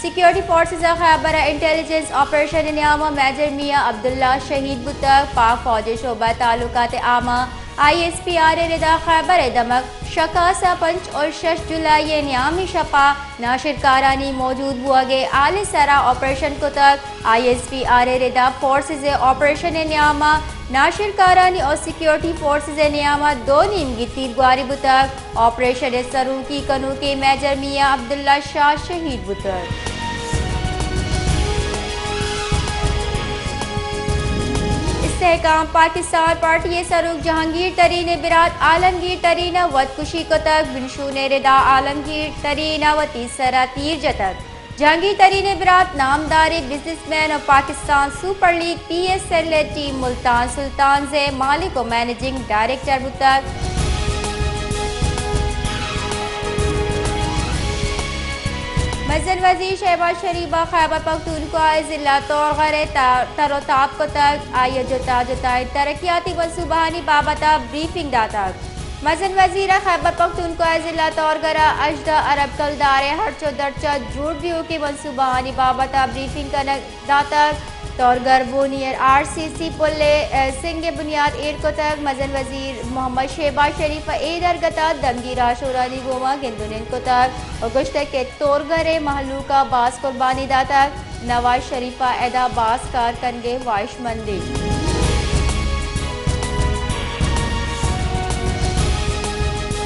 Security forces ءِ خیبر ءَ intelligence operation ءِ نیام ءَ میجر میاں عبداللہ شہید بوتگ۔ پاک فوج ءِ شعبہ تعلقات عامہ، آئی ایس پی آر ءِ ردا خیبر ءِ دمگ شکاس ءَ پنچ اور شش جولائی ءِ نیامی شپ ءَ ناشرکارانی موجود بوگ ءِ حال ءِ سرا آپریشن کتگ۔ آئی ایس پی آر ءِ ردا فورسز ءِ آپریشن ءِ نیام ءَ ناشرکارانی اور سیکیورٹی فورسز ءِ نیام ءَ دو نیمگی تیرگواری بوتگ۔ آپریشن ءِ سروکی کنوکیں میجر میاں عبداللہ شاہ شہید بوتگ۔ استحکام پاکستان پارٹی ءِ سروک جہانگیر ترین ءِ برات عالمگیر ترین ءَ وت کشی کتگ۔ بنشون ءِ ردا عالمگیر ترین ءَ وتی سر ءَ تیر جتگ۔ جہانگیر ترین ءِ برات نامداریں بزنس مین ءُ Pakistan super league P S L ءِ ٹیم ملتان سلطانز ءِ مالک ءُ مینیجنگ ڈائریکٹر بوتگ۔ مزن وزیر شہباز شریف ءَ خیبر پختونخوا ءِ ضلع تورغر ءَ تا-، تر ءُ تاب کتگ۔ آئی ءَ جتا جتائیں ترقیاتی منصوبہانی بابت ءَ بریفنگ داتگ۔ مزن وزیر ءَ خیبر پختونخوا ءِ ضلع تورغر ءَ ہژدہ ارب کلدار ءِ ہرچ ءُ درچ ءَ جوڑ بیوکیں منصوبہانی بابت ءَ بریفنگ کنگ داتگ۔ تورغر بونیر آر سی سی پل ءِ سنگ ءِ بنیاد ایر کتگ۔ مزن وزیر محمد شہباز شریف ءَ اے درگت ءَ دمگی راہشونانی گوما گند ءُ نند کتگ ءُ گوشتگ کہ تورغر ءِ مہلوک ءَ باز قربانی داتگ۔ نواز شریف ءَ ادا باز کار کنگ ءِ واہشمندیں۔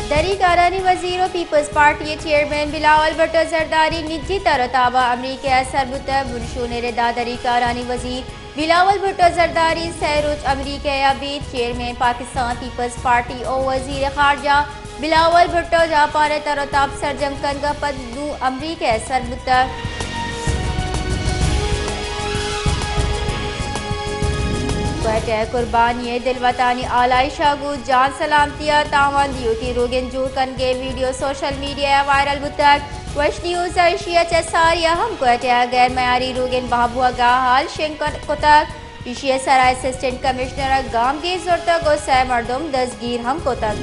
دری کارانی وزیر ءُ پیپلز پارٹی ءِ چیئرمین بلاول بھٹو زرداری نجی تر ءُ تاب ءَ امریکہ ءَ سر بوتگ۔ بنشون ءِ ردا دری کارانی وزیر بلاول بھٹو زرداری سئے روچ امریکہ ءَ بیت۔ چیئرمین پاکستان پیپلز پارٹی ءُ وزیر خارجہ بلاول بھٹو جاپان ءِ تر ءُ تاب سرجم کنگ ءَ پد نوں امریکہ ءَ سر بوتگ۔ کوئٹہ ءِ قربانی ءِ دلوتانی آلائش ءَ گوں جان سلامتی ءَ تاوان دیوکیں روگن جوڑ کنگ ءِ ویڈیو سوشل میڈیا ءَ وائرل بوتگ۔ ویسٹ نیوز ءَ ایشی ءَ چہ ساری ءَ ہم کوئٹہ ءَ غیر معیاری روگن بہا بوہگ ءِ حال شنگ کر-، کتگ۔ ایشی ءِ سرا اسسٹنٹ کمشنر ءَ گامگیج زرتگ ءُ سئے مردم دزگیر ہم کتگ۔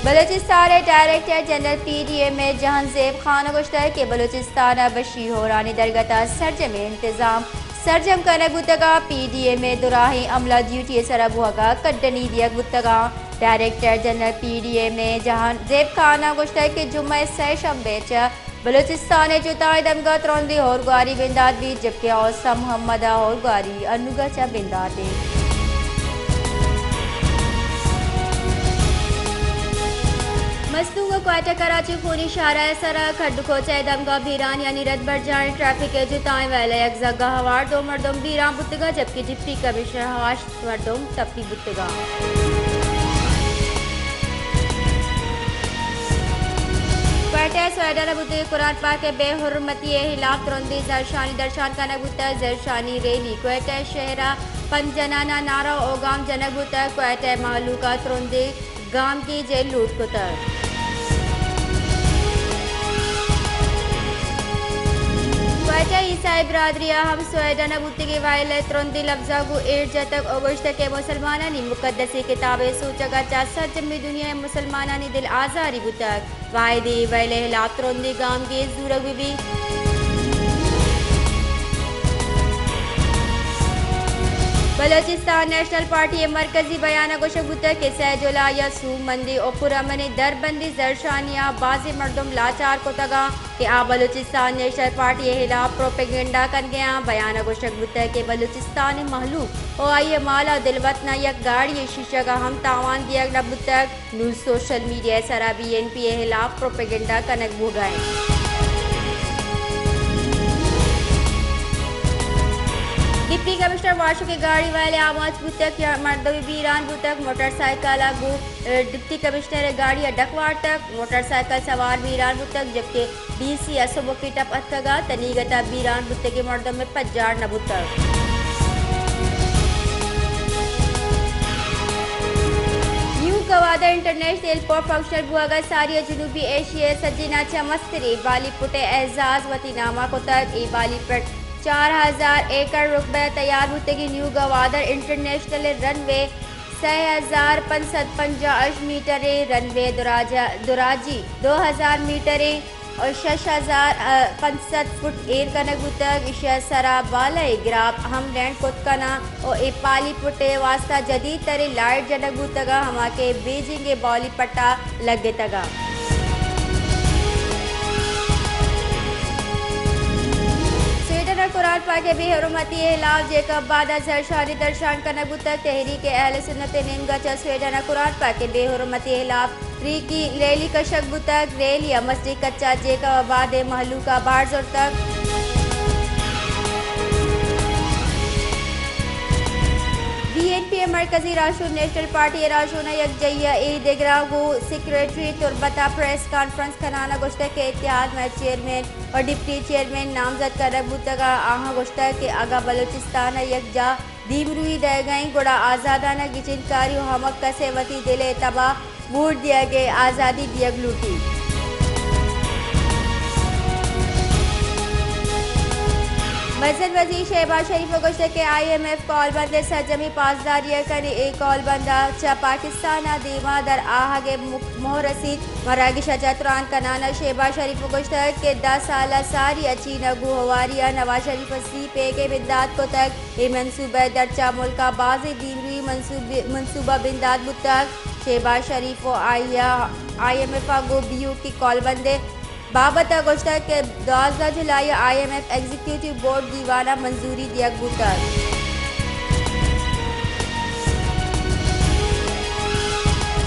بلوچستان ءِ director general P D M ءِ جہان زیب خان ءَ گوشتگ کہ بلوچستان ءَ بشی ہورانی درگت ءَ سرجمیں انتظام سرجم کنگ بوتگ ءُ پی ڈی ایم ءِ دراہیں عملہ ڈیوٹی ءِ سرا بوہگ ءَ کڈنی دیگ بوتگ اَنت۔ Director general P D M ءِ جہان زیب خان ءَ گوشتگ کہ جمعہ ءِ سئے شنبہ ءَ چہ بلوچستان ءِ جتائیں دمگ ءَ ترندیں ہورگواری بندات بیت، جبکہ اوستا محمد ءِ ہورگواری انوگا چہ بندات اِنت۔ مستونگ ءُ کوئٹہ کراچی خونی شاہراہ ءِ سرا کھڈ ءُ کوچہ ءِ دمگ ءَ بیرانیانی رد برجاہ اِنت۔ ٹریفک ءِ جتائیں ویل ءَ یک زھگ ءَ ہوار دو مردم بیران بوتگ ءُ جبکہ ڈپٹی کمشنر ہشت مردم ٹپی بوتگ اَنت۔ کوئٹہ ءَ سویڈن ءَ بوتگیں قرآن پاک ءِ بے حرمتی ءِ ہلاپ ترندیں زھرشانی درشان کنگ بوتگ۔ زھرشانی ریلی کوئٹہ شہر ءَ پنچ جنان ءَ نعرہ ءُ گام جنگ بوتگ۔ کوئٹہ ءِ مہلوک ءَ ترندیں گامگیج ءِ لوٹ کتگ۔ کوئٹہ عیسائی برادری ءَ ہم سویڈن ءَ بوتگیں وائل ءِ ترندیں لبزاں گوں ایڑ جتگ ءُ گوشتگ کہ مسلمانانی مقدسیں کتاب ءِ سوچگ ءَ چہ سرجمیں دنیا ءِ مسلمانانی دل آزاری بوتگ۔ واحدی ویل ءِ ہلاپ ترندیں گامگیج زورگ بہ بیت۔ بلوچستان نیشنل پارٹی ءِ مرکزی بیان ءَ گوشگ بوتگ کہ سئے جولائی ءَ سوبمندیں ءُ پرامنیں دربندیں زھرشانی ءَ بازیں مردم لاچار کتگ اَنت کہ آ بلوچستان نیشنل پارٹی ءِ ہلاپ پروپیگنڈا کنگ ءَ اَنت۔ بیان ءَ گوشگ بوتگ کہ بلوچستان ءِ مہلوک ءُ آئی ءِ مال ءُ دلوت ءَ یک گاڑی ءِ شیشگ ءَ ہم تاوان دیگ نہ بوتگ۔ نوں سوشل میڈیا ءِ سرا بی این پی ءِ ہلاپ پروپیگنڈا کنگ بوگ ءَ اِنت۔ ڈپٹی کمشنر واشک ءِ گاڑی ویل ءَ آماچ بوتگ، یک مردمے بیران بوتگ، موٹر سائیکل ءَ گوں، ءَ، ڈپٹی کمشنر ءِ گاڑی ءَ ڈک وارتگ، موٹر سائیکل سوار بیران بوتگ، جبکہ ڈی سی ءَ سبکی ٹپ اتکگ ءُ تنیگت ءَ بیران بوتگیں مردم ءِ پجار نہ بوتگ۔ نیو گوادر انٹرنیشنل ایئرپورٹ فنکشنل بوھگ ءَ ساری ءَ جنوبی ایشیا ءِ سجھیناں چہ مستریں بالی پٹ ءِ اعزاز وتی نام ءَ کتگ۔ اے بالی پٹ چار ہزار ایکڑ رقبہ ءَ تیار بوتگیں نیو گوادر انٹرنیشنل رن وے سئے ہزار پنچ سد پنجاہ ءُ ہشت میٹر ءِ رن وے دراج، دراجی دو ہزار میٹر ءِ ءُ شش ہزار پنچ سد فٹ ایر کنگ بوتگ۔ ایشی ءِ سرا بالای گراپ ہم لینڈ کت کناں ءُ اے پالی پٹ ءِ واستہ جدید تریں لائٹ جنگ بوتگ ءُ ہما کہ بیجنگ ءِ بالی پٹ ءَ لگتگ ءَ۔ سویڈن ءَ قرآن پاک ءِ بے حرمتی ءِ ہلاپ جیکب آباد ءَ زھرشانی درشان کنگ بوتگ۔ تحریک اہل سنت ءِ نیمگ ءَ چہ سویڈن ءَ قرآن پاک ءِ بے حرمتی ءِ ہلاپ ریکی ریلی کشگ بوتگ۔ ریلی ءَ مسجد کچ ءَ جیکب آباد ءِ مہلوک ءَ بھر زرتگ۔ بی این پی ءِ مرکزی راہشون نیشنل پارٹی ءِ راہشون ءَ یکجائی ءَ اے دگراں گوں سیکرٹری تربت ءَ پریس کانفرنس کنان ءَ گوشتگ کہ اتحاد مئے چیئرمین ءُ ڈپٹی چیئرمین نامزد کنگ بوتگ ءُ آہاں گوشتگ کہ اگاں بلوچستان ءَ یکجاہ دیمروئی دئیگ ءَ انت گڑا آزادانہ گچین کاری ءُ ہمک کس ءَ وتی دل ءِ تب ءَ ووٹ دیگ ءِ آزادی دیگ لوٹیت۔ مزن وزیر شہباز شریف ءَ گوشتگ کہ آئی ایم ایف کالبند ءِ سرجمی پاسداری ءَ کنت۔ اے کالبند ءَ چہ پاکستان ءَ دیما در آہگ ءِ مک-، موہ رسیت۔ مراگش ءَ چہ تران کنان ءَ شہباز شریف ءَ گوشتگ کہ دہ سال ءَ ساری ءَ چین ءَ گوں ہواری ءَ نواز شریف ءَ سی پیک ءِ بندات کتگ۔ اے منصوبہ ءِ درچ ءَ ملک ءَ بازیں دیمروئی منصوبے-، منصوبہ بندات بوتگ۔ شہباز شریف ءَ آئی ءَ آئی ایم ایف ءَ گوں بیوکی کالبند ءِ بابت ءَ گوشتگ کہ دوازدہ جولائی ءَ I M F executive board دیوان ءَ منظوری دیگ بوتگ۔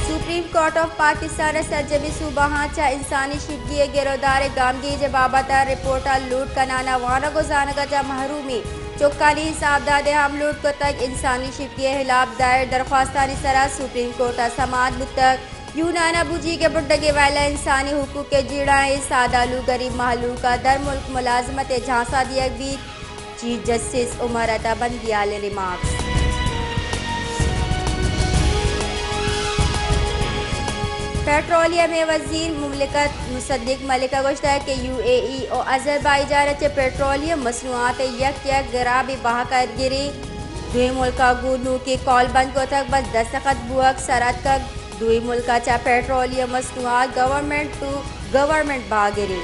سپریم کورٹ آف پاکستان ءَ سرجمیں صوبہاں چہ انسانی شیپگی ءِ گرودار ءِ گامگیج ءِ بابت ءَ رپورٹ ءَ لوٹ کنان ءَ وانگ ءُ زانگ ءَ چہ محرومیں چکانی حساب داد ءِ ہم لوٹ کتگ۔ انسانی شیپگی ءِ ہلاپ دائر درخواستانی سرا سپریم کورٹ ءَ سماعت بوتگ۔ یونان ءَ بوجیگ ءِ بڈگ ءِ ویل ءَ انسانی حقوق ءِ جیڑھائیں سادہ لوگ گریب مہلوک ءَ در ملک ملازمت ءِ جھانسا دیگ بیت، چیف جسٹس عمر عطا بندیال ءِ ریمارکس۔ پیٹرولیم ءِ وزیر مملکت مصدق ملک ءَ گوشتگ کہ یو اے ای ءُ آذربائیجان ءَ چہ پیٹرولیم مصنوعات ءِ یک یک گرابے بہا کئیت گریں۔ دوئیں ملک ءَ گوں نوکیں کال بند کتگ، بس دستخط بوگ سر اتکگ۔ دوئیں ملک ءَ چہ پیٹرولیم مصنوعات گورنمنٹ ٹو گورنمنٹ بہا گریں۔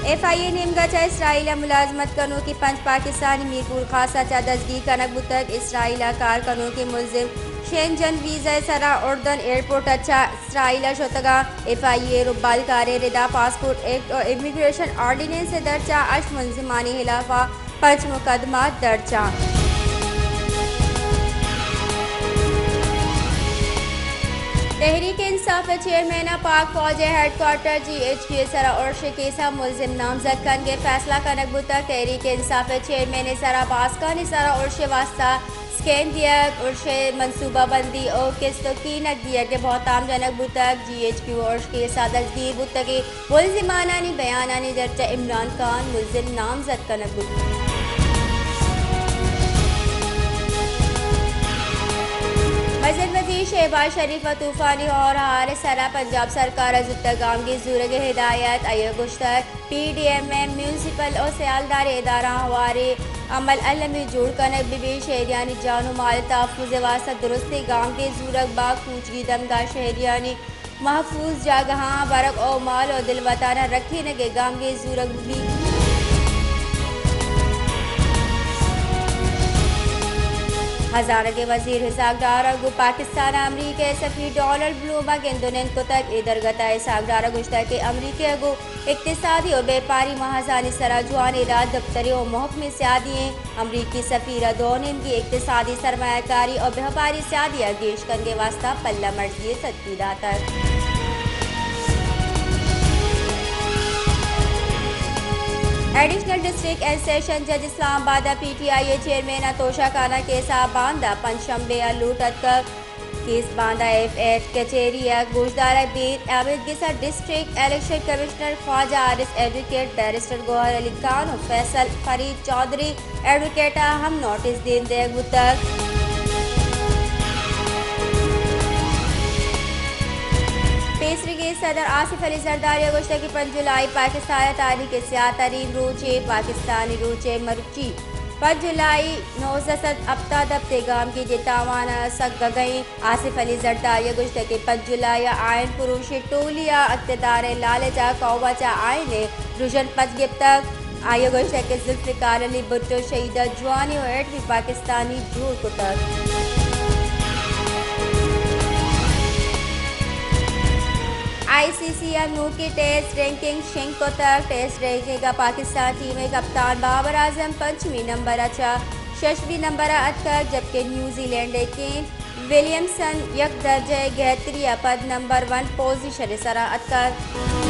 ایف آئی اے نیمگ ءَ چہ اسرائیل ءَ ملازمت کنوکیں پنچ پاکستانی میرپور خاص ءَ چہ دزگیر کنگ بوتگ۔ اسرائیل ءَ کار کنوکیں ملزم شینجن ویزا ءِ سرا اردن ایئرپورٹ ءَ چہ اسرائیل ءَ شتگ اَنت۔ ایف آئی اے ءِ ربالکاریں رد ءَ پاسپورٹ ایکٹ ءُ امیگریشن آرڈیننس ءِ درچ ءَ ہشت ملزمانی ہلاف ءَ پنچ مقدمہ درچ اَنت۔ تحریک انصاف ءِ چیئرمین ءَ پاک فوج ءِ head quarter G H Q ءِ سرا ارش ءِ کیس ءَ ملزم نامزد کنگ ءِ فیصلہ کنگ بوتگ۔ تحریک انصاف ءِ چیئرمین ءِ سرا باسکانی سرا ارش ءِ واستہ اسکیم دیگ، ارش ءِ منصوبہ بندی ءُ کست ءُ کینگ دیگ ءِ بہتام جنگ بوتگ۔ جی ایچ کیو ارش کیس ءَ دزگیر بوتگیں ملزمانانی بیانانی درچ ءَ عمران خان ملزم نامزد کنگ بوت۔ مزن وزیر شہباز شریف ءَ طوفانی ہور ءُ ہار ءِ سرا پنجاب سرکار ءَ زوتگ گامگیج زورگ ءِ ہدایت۔ آئی ءَ گوشتگ، پی ڈی ایم اے، میونسپل ءُ سیالداریں ادارہاں ہواریں عمل المی جوڑ کنگ بہ بیت، شہریانی جان ءُ مال ءِ تحفظ ءِ واستہ درستیں گامگیج زورگ بہ بنت، کوچگی دمگاں شہریانی محفوظ جاگہاں برگ ءُ مال ءُ دل وتاناں رکھینگ ءِ گامگیج زورگ بہ بیت۔ ہزانگ ءِ وزیر اسحاق ڈار ءَ گوں پاکستان ءَ امریکہ ءِ سفیر ڈونلڈ بلوم ءَ گند ءُ نند کتگ۔ اے درگت ءَ اسحاق ڈار ءَ گوشتگ کہ امریکہ ءَ گوں اقتصادی ءُ بیپاری محاذانی سرا جوانیں راجدپترے ءُ محکمیں سیادی ایں۔ امریکی سفیر ءَ دو نیمگی اقتصادی سرمایہ کاری ءُ بیپاری سیادی ءَ گیش کنگ ءِ واستہ پلہ مرزی ءِ صدقی داتگ۔ ایڈیشنل ڈسٹرکٹ اینڈ سیشن جج اسلام آباد ءَ پی ٹی آئی ءِ چیئرمین ءَ توشہ خانہ کیس ءَ باندا پنچ شنبے ءَ لوٹ اتکگ۔ کیس باندا ایف ایچ کچہری ءَ گوشدارگ بیت۔ آ میتگ ءِ سرا ڈسٹرکٹ الیکشن کمشنر خواجہ حارث، ایڈووکیٹ بیرسٹر گوہر علی خان ءُ فیصل فرید چوہدری ایڈووکیٹ ءَ ہم نوٹس دیم دیگ بوتگ۔ پیسریگیں صدر آصف علی زرداری ءَ گوشتگ کہ پنچ جولائی پاکستان ءِ تاریخ ءِ سیاہ ترین روچے، پاکستانی روچ ءِ مرچی پنچ جولائی نوزدہ سد ہپتاد ہپت ء گامگیج ء تاوان ء سک گگئیں۔ آصف علی زرداری ء گوشتگ کہ پنچ جولائی ء آئین پروشی ٹولی ء اقتدار ء لالچ ء قوم ء چہ آئین ء رژن پچ گپتگ۔ آئی ء گوشتگ کہ ذوالفقار علی بھٹو شہید ء جوانی ء ایٹمی پاکستانی جوڑ کتگ۔ آئی سی سی ء نوکیں ٹیسٹ رینکنگ شنگ کتگ۔ ٹیسٹ رینکنگ ء پاکستان ٹیم ء کپتان بابر اعظم پنچمی نمبر ء چہ ششمی نمبر ء اتکگ، جبکہ نیوزی لینڈ ء کین ولیمسن یک درجہ ء گہتری ء پد نمبر ون پوزیشن ء سرا اتکگ۔